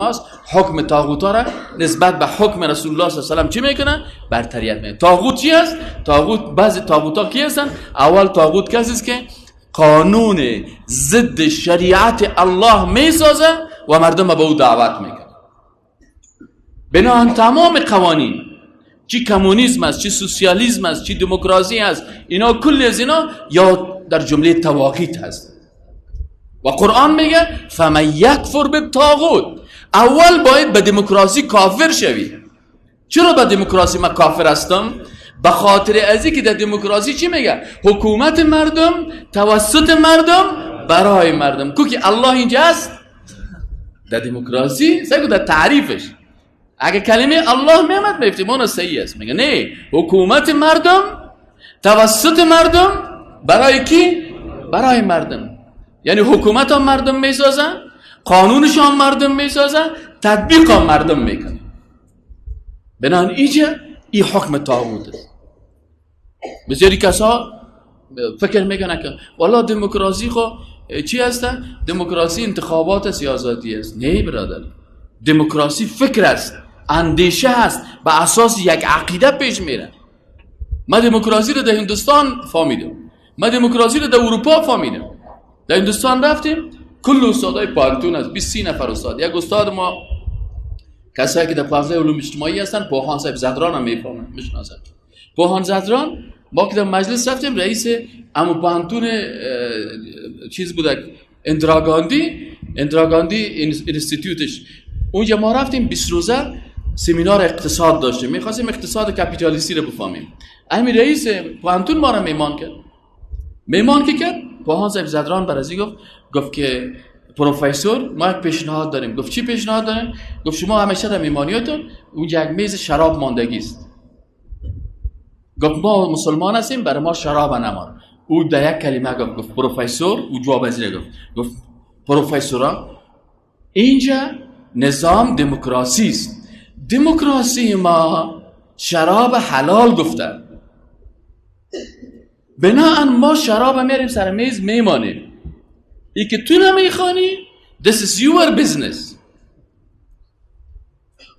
است حکم طاغوت را نسبت به حکم رسول الله صلی الله علیه و سلم چی میکنه؟ برتریت میده. طاغوت چی است؟ طاغوت، بعضی طاغوت ها کی هستن؟ اول طاغوت کسی است که قانون ضد شریعت الله میسازه و مردم به او دعوت میکنه. بنابراین تمام قوانین، چی کمونیسم است، چی سوسیالیسم است، چی دموکراسی است، اینا کل از اینا یا در جمله طواغیت هست. و قرآن میگه فمن یکفر بالطاغوت. اول باید به دموکراسی کافر شوی. چرا به دموکراسی من کافر هستم؟ به خاطر از اینکه در دموکراسی چی میگه؟ حکومت مردم توسط مردم برای مردم. کو که الله اینجا هست در دموکراسی، سعی در تعریفش اگه کلمه الله میامد میفتیم اون صحیح است. میگه نه، حکومت مردم توسط مردم برای کی؟ برای مردم. یعنی حکومت هم مردم میسازن، قانونش هم مردم میسازن، تطبیق هم مردم میکنن. بنابراین اینجا این حکم طاغوت است. بسیاری کسا فکر میکنن که والا دموکراسی خو چی هست؟ دموکراسی انتخابات است یا آزادی است؟ نه برادر، دموکراسی فکر است، اندیشه است، به اساس یک عقیده پیش میره. ما دموکراسی رو در هندوستان فهمیدم، ما دموکراسی رو در اروپا فهمیدم. در هندوستان رفتیم، کل استادای پارتون از 20 نفر استاد. یک استاد ما، کسایی که در پارتای علوم اجتماعی هستن، پوهان صاحب زدران هم میفهمن، میشناسن. پوهان زدران، ما که در مجلس رفتیم، رئیس امو پانتون چیز بوده، اندرا گاندی institute ش. اونجا ما رفتیم 20 روزه سمینار اقتصاد داشتیم، میخواستیم اقتصاد کپیتالیستی رو بفهمیم. همین رئیس پانتون ما رو میمان کرد. میمان که کرد، پوهان صاحب زدران برازی گفت که پروفسور ما یک پیشنهاد داریم. گفت چی پیشنهاد داریم؟ گفت شما همیشه در میمانیاتون اونجا یک میز شراب ماندگی است. گفت ما مسلمان هستیم، برای ما شراب نمان. او در یک کلمه گفت پروفسور، او جواب از گفت، گفت پروفسورا اینجا نظام دموکراسی است. دموکراسی ما شراب حلال گفته، بناهن ما شراب میاریم سر میز میمانیم. ای که تو نمیخوانی، this is your business.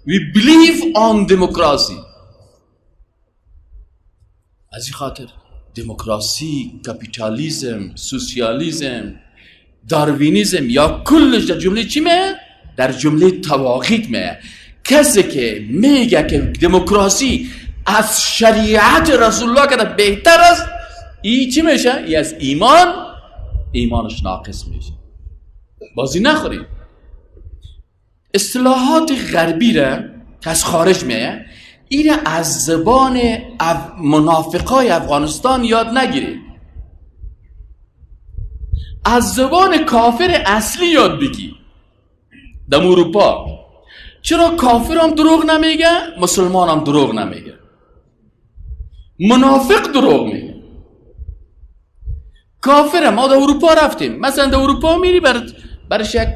We believe on democracy. از این خاطر دموکراسی، کپیتالیزم، سوسیالیزم، داروینیزم یا کلش در جمله چی میه؟ در جمله طواغیت میه. کسی که میگه که دموکراسی از شریعت رسول الله که بهتر است، ای چی میشه؟ ای از ایمانش ناقص میشه. بازی نخورید. اصطلاحات غربی را که از خارج میه، این از زبان منافقای افغانستان یاد نگیرید، از زبان کافر اصلی یاد بگی در اروپا. چرا کافر هم دروغ نمیگه، مسلمان هم دروغ نمیگه، منافق دروغ میگه. کافر، ما در اروپا رفتیم، مثلا در اروپا میری برش یک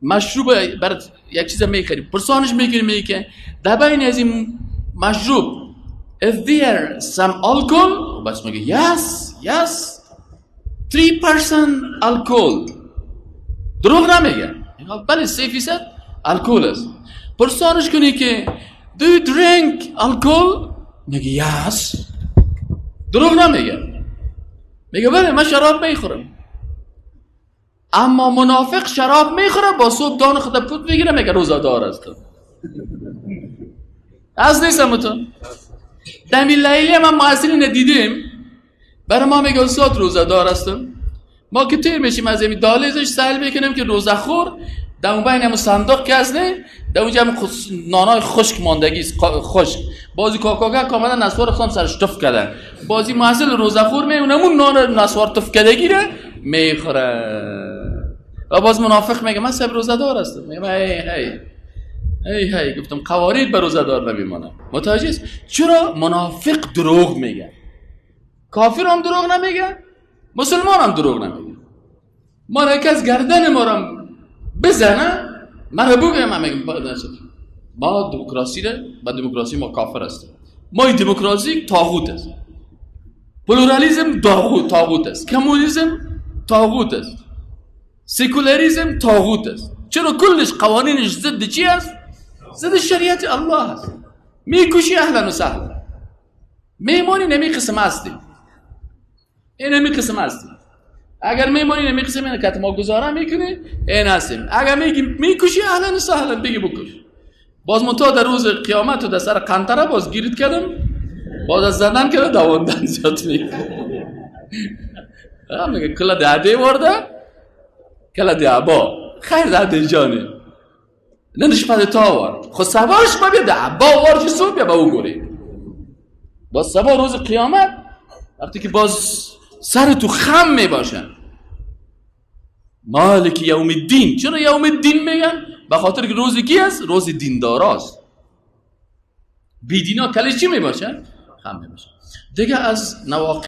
مشروب، برات یک چیز میخری، پرسانش میکنی، میگه که در بین از این مشروب is there some alcohol؟ بس میگه yes yes 3% alcohol. دروغ نمیگه، بله 3% الکل است. پرسانش کنی که do you drink alcohol؟ میگه yes. دروغ نمیگه، میگه بله من شراب میخورم. اما منافق شراب میخوره، با صبح دان خود پوت میگیره، میگه روزه دار هستم. از نیستم تو دمی لیلی من محصلین دیدیم، برای ما میگه استاد روزه دار هستم. ما که تیر میشیم از این دالیزش سهل میکنیم که روزه خور در اون بین هم صندوق که از نه، در اونجا هم نانای خشک ماندگی است، خشک. بازی کاکاکا کاملا نسوار خودم سرش تف کردن. بازی محصل روزه خور میونه اون نان نسوار تف کردگی رو میخوره. و باز منافق میگه من سب روزه دار هستم. میگم هی هی هی هی، گفتم قوارید به روزه دار نمیمانه. متوجه است؟ چرا منافق دروغ میگه؟ کافر هم دروغ نمیگه، مسلمان هم دروغ نمیگه. ما را کس گردن ما را بزنه، من رو بگم، من میگم ما دموکراسی را، با دموکراسی ما کافر هستیم. ما دموکراسی طاغوت است، پلورالیسم طاغوت است، کمونیسم طاغوت است، سکولاریسم طاغوت است. چرا کلش قوانینش ضد چی است؟ ضد شریعت الله است. میکشی اهلا و سهلا، میمانی نمی قسم هستی، این نمی قسم هستی. اگر میمانی نمی قسم اینه که ما گزاره میکنی این هستیم. اگر میگی میکشی اهلا و سهلا، بگی بکش. باز منتها در روز قیامت و در سر قنطره باز گیرید کردم، باز از زدن کرده دواندن زیاد میکنه. میگه کلا دعده ورده کلا دعبا خیر دعده جانه ننش پده تا ورد خود سبارش با بیا دعبا ورد چی بیا با او گوری. باز سبا روز قیامت وقتی که باز سر تو خم میباشن، مالک یوم الدین. چرا یوم الدین میگن؟ به خاطر که روز کی است؟ روز دینداراست. بیدینا کلش چی میباشن؟ خم میباشن. دیگه از نواقع